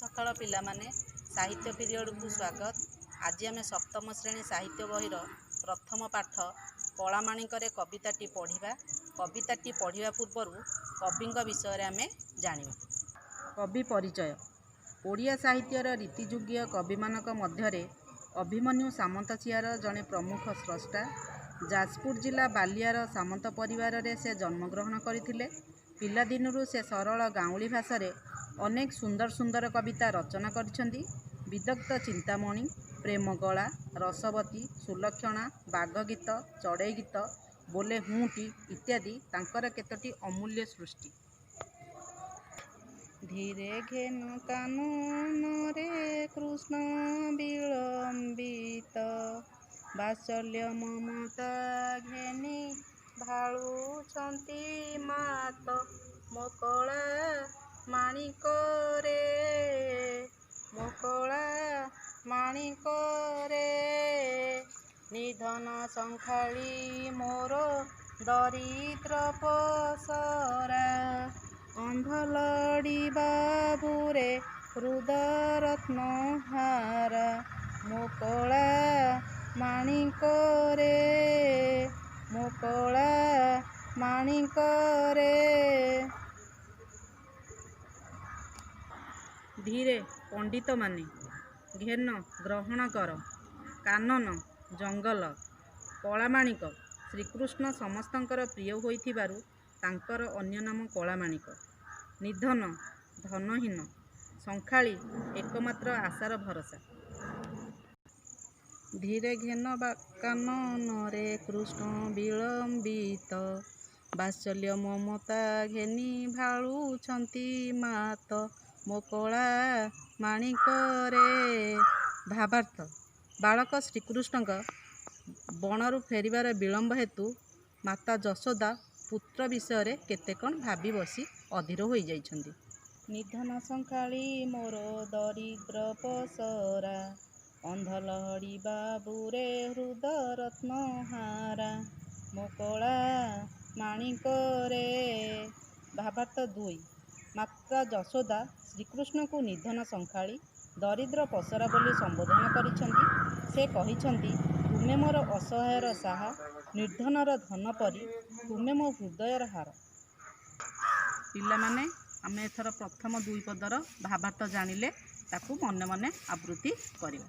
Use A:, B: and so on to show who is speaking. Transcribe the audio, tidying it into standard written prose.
A: ସକାଳ ପିଲାମାନେ। ସାହିତ୍ୟ ପିରିୟଡ଼କୁ ସ୍ୱାଗତ। ଆଜି ଆମେ ସପ୍ତମ ଶ୍ରେଣୀ ସାହିତ୍ୟ ବହିର ପ୍ରଥମ ପାଠ କଳାମାଣିକରେ କବିତାଟି ପଢ଼ିବା। କବିତାଟି ପଢ଼ିବା ପୂର୍ବରୁ କବିଙ୍କ ବିଷୟରେ ଆମେ ଜାଣିବା। କବି ପରିଚୟ। ଓଡ଼ିଆ ସାହିତ୍ୟର ରୀତିଯୁଗୀୟ କବିମାନଙ୍କ ମଧ୍ୟରେ ଅଭିମନ୍ୟୁ ସାମନ୍ତସିଂହାର ଜଣେ ପ୍ରମୁଖ ସ୍ରଷ୍ଟା। ଯାଜପୁର ଜିଲ୍ଲା ବାଲିଆର ସାମନ୍ତ ପରିବାରରେ ସେ ଜନ୍ମଗ୍ରହଣ କରିଥିଲେ। ପିଲାଦିନରୁ ସେ ସରଳ ଗାଉଁଲି ଭାଷାରେ ଅନେକ ସୁନ୍ଦର ସୁନ୍ଦର କବିତା ରଚନା କରିଛନ୍ତି। ବିଦଗ୍ଧ ଚିନ୍ତାମଣି, ପ୍ରେମକଳା, ରସବତୀ, ସୁଲକ୍ଷଣା, ବାଘଗୀତ, ଚଢ଼େଇ ଗୀତ, ବୋଲେ ହୁଁଟି ଇତ୍ୟାଦି ତାଙ୍କର କେତୋଟି ଅମୂଲ୍ୟ ସୃଷ୍ଟି। ଧୀରେ ଘେନ କାନନରେ କୃଷ୍ଣ ବିଳମ୍ବିତ, ବାତ୍ସଲ୍ୟ ମମତା ଘେନି ଭାଳୁଛନ୍ତି ମାତ, ମୋ କଳା ମାଣିକରେ, ମୋ କଳା ମାଣିକରେ। ନିଧନ ଶଙ୍ଖାଳି ମୋର ଦରିଦ୍ର ପସରା, ଅନ୍ଧ ବାବୁରେ ହୃଦରତ୍ନ ହାରା, ମୋ କଳା ମାଣିକରେ, ମୋ କଳା ମାଣିକରେ। ଧୀରେ ପଣ୍ଡିତମାନେ, ଘେନ ଗ୍ରହଣ କର, କାନନ ଜଙ୍ଗଲ, କଳାମାଣିକ ଶ୍ରୀକୃଷ୍ଣ ସମସ୍ତଙ୍କର ପ୍ରିୟ ହୋଇଥିବାରୁ ତାଙ୍କର ଅନ୍ୟ ନାମ କଳାମାଣିକ। ନିଧନ ଧନହୀନ, ଶଙ୍ଖାଳି ଏକମାତ୍ର ଆଶାର ଭରସା। ଧୀରେ ଘେନ କାନନରେ କୃଷ୍ଣ ବିଳମ୍ବିତ, ବାତ୍ସଲ୍ୟ ମମତା ଘେନି ଭାଳୁଛନ୍ତି ମାତ, ମୋ କଳା ମାଣିକରେ। ଭାବାର୍ଥ: ବାଳକ ଶ୍ରୀକୃଷ୍ଣଙ୍କ ବଣରୁ ଫେରିବାର ବିଳମ୍ବ ହେତୁ ମାତା ଯଶୋଦା ପୁତ୍ର ବିଷୟରେ କେତେ କ'ଣ ଭାବି ବସି ଅଧୀର ହୋଇଯାଇଛନ୍ତି। ନିଧନ ଶଙ୍ଖାଳି ମୋର ଦରିଦ୍ର ପସରା, ଅନ୍ଧ ଲହଡ଼ି ବାବୁରେ ହୃଦରତ୍ନ ହାରା, ମୋ କଳା ମାଣିକରେ। ଭାବାର୍ଥ ଦୁଇ। ମାତା ଯଶୋଦା ଶ୍ରୀକୃଷ୍ଣଙ୍କୁ ନିଧନ ଶଙ୍ଖାଳି, ଦରିଦ୍ର ପସରା ବୋଲି ସମ୍ବୋଧନ କରିଛନ୍ତି। ସେ କହିଛନ୍ତି, ତୁମେ ମୋର ଅସହାୟର ସାହା, ନିର୍ଦ୍ଧନର ଧନ ପରି ତୁମେ ମୋ ହୃଦୟର ହାର। ପିଲାମାନେ, ଆମେ ଏଥର ପ୍ରଥମ ଦୁଇ ପଦର ଭାବାର୍ଥ ଜାଣିଲେ, ତାକୁ ମନେ ମନେ ଆବୃତ୍ତି କରିବା।